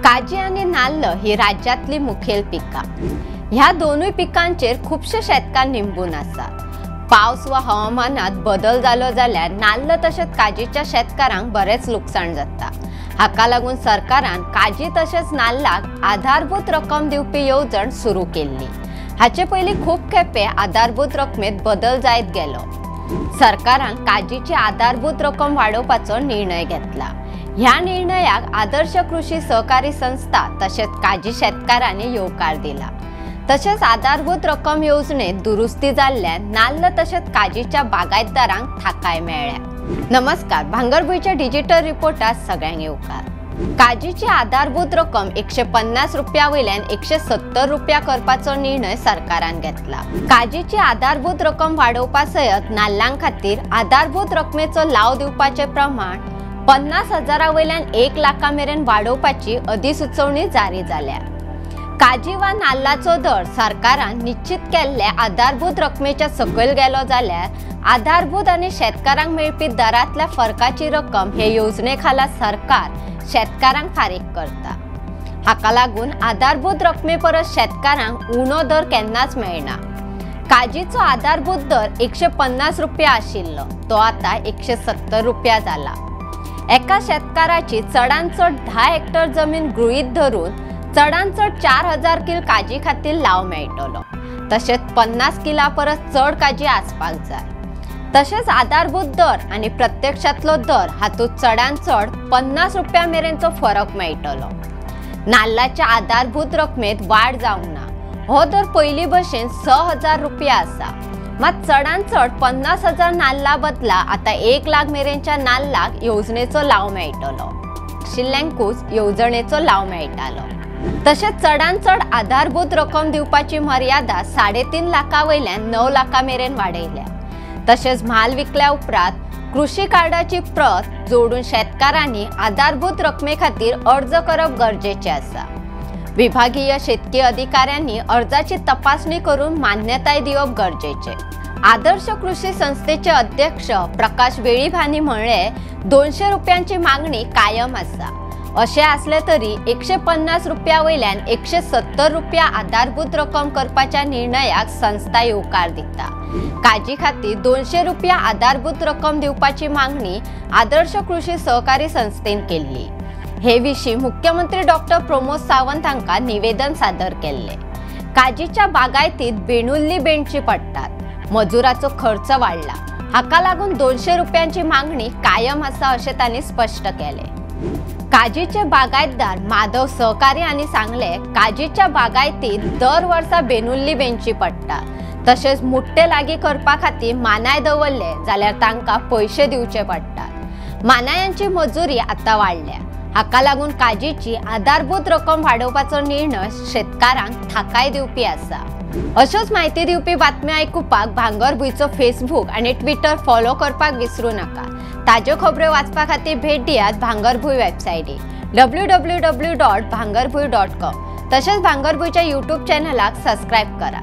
काजी आनी नाल्ल ही राज्यांतली मुखेल पिकां। ह्या दोनूय पिकांचेर खुबशे शेतकार निंबून आसात। पावस वा हवामानात बदल जालो जाल्यार नाल्ल तशेंच काजीच्या शेतकारांक बरेंच लुकसाण जाता। हाका लागून सरकारान काजी तशेंच नाल्लाक आधारभूत रक्कम दिवपी येवजण सुरू केल्ली। हाचे पयलीं खूब खेपे आधारभूत रकमेत बदल जायत गेलो। सरकारान काजीची आधारभूत रक्कम वाडोवपाचो निर्णय घेतला। ह्या निर्णयाक आदर्श कृषी सहकारी संस्था तशेंच काजी शेतकारांनी येवकार दिला। तशेंच आधारभूत रक्कम येवजणेत दुरुस्ती जाल्ल्यान नाल्ल तशेंच काजीच्या बागायतदारांक थाकाय मेळ्ळ्या। नमस्कार, भांगरभूंयच्या डिजिटल रिपोर्टात सगळ्यांक येवकार। काजीची आधारभूत रक्कम 150 रुपया वयल्यान 170 रुपया करपाचो निर्णय सरकारान घेतला। काजीची आधारभूत रक्कम वाडोवपा सयत नाल्लां खातीर आधारभूत रकमेचो लाव दिवपाचें प्रमाण 50,000 वयल्यान 1 लाखा मेरेन वाडोवपाची अधिसुचोवणी जारी जाल्या। काजी वा नाल्लाचो दर सरकारान निश्चित केल्ल्या आधारभूत रकमेच्या सकयल गेलो जाल्यार आधारभूत आनी शेतकारांक मेळपी दरांतल्या फरकाची रक्कम हे येवजणे खाला सरकार शेतकारांक फारीक करता। हाका लागून आधारभूत रकमे परस शेतकारांक उणो दर केन्नाच मेळना। काजीचो आधारभूत दर 150 रुपया आशिल्लो, तो आतां 170 रुपया जाला। एका शेतकाराची चडांत चड 10 हेक्टर जमीन गृहीत धरून चडांत चड 4,000 किल काजी खातीर लाव मेळटलो। तशेंच 50 किला परस चड काजी आसपाक जाय। तशेंच आधारभूत दर आनी प्रत्यक्षांतलो दर हातूंत चडांत चड 50 रुपया मेरेनचो फरक मेळटलो। नाल्लाच्या आधारभूत रकमेत वाड जावंक ना। हो दर पयलीं भशेन 6,000 रुपया आसा, मात चडांत चड 50,000 नाल्ला बदला आतां 1 लाख मेरेनच्या नाल्लाक येवजणेचो लाव मेळटलो। आशिल्ल्यांकूच येवजणेचो लाव मेळटालो। तशेंच चडांत चड आधारभूत रक्कम दिवपाची मर्यादा 3.5 लाखा वयल्यान 9 लाखा मेरेन वाडयल्या। तशेंच म्हाल विकल्या उपरांत कृषी कार्डाची प्रत जोडून शेतकारांनी आधारभूत रकमे खातीर अर्ज करप गरजेचें आसा। विभागीय शेतकी अधिकाऱ्यांनी अर्जाची तपासणी करून मान्यताय दिवप गरजेचें। आदर्श कृषी संस्थेचे अध्यक्ष प्रकाश वेळीप हांणी म्हणलें, 200 रुपयांची मागणी कायम आसा। अशें आसलें तरी 150 रुपया वयल्यान 170 रुपया आधारभूत रक्कम करपाच्या निर्णयाक संस्था येवकार दिता। काजी खातीर 200 रुपया आधारभूत रक्कम दिवपाची मागणी आदर्श कृषी सहकारी संस्थेन केल्ली। हे विशीं मुख्यमंत्री डॉक्टर प्रमोद सावंत हांकां निवेदन सादर केल्लें। काजीच्या बागायतीत बेणुल्ली बेणची पडटात, मजुराचो खर्च वाडला, हाका लागून 200 रुपयांची मागणी कायम आसा अशें तांणी स्पश्ट केलें। काजीचे बागायतदार माधव सहकारी हांणी सांगलें, काजीच्या बागायतीत दर वर्सा बेनुल्ली बेणची पडटा। तशेंच मुट्टे लागीं करपा खातीर मानाय दवरले जाल्यार तांकां पयशे दिवचे पडटात। मानायांची मजुरी आतां वाडल्या, हाका लागून काजीची आधारभूत रक्कम वाडोवपाचो निर्णय शेतकारांक थाकाय दिवपी आसा। अश्योच म्हायती दिवपी बातम्यो आयकुपाक भांगरभूंयचो फेसबूक आनी ट्विटर फॉलो करपाक विसरू नाका। ताज्यो खबऱ्यो वाचपा खातीर भेट दियात भांगरभूंय वेबसायटीक www.bhangarbhuy.com। तशेंच भांगरभूंयच्या यूट्यूब चॅनलाक सबस्क्रायब करा।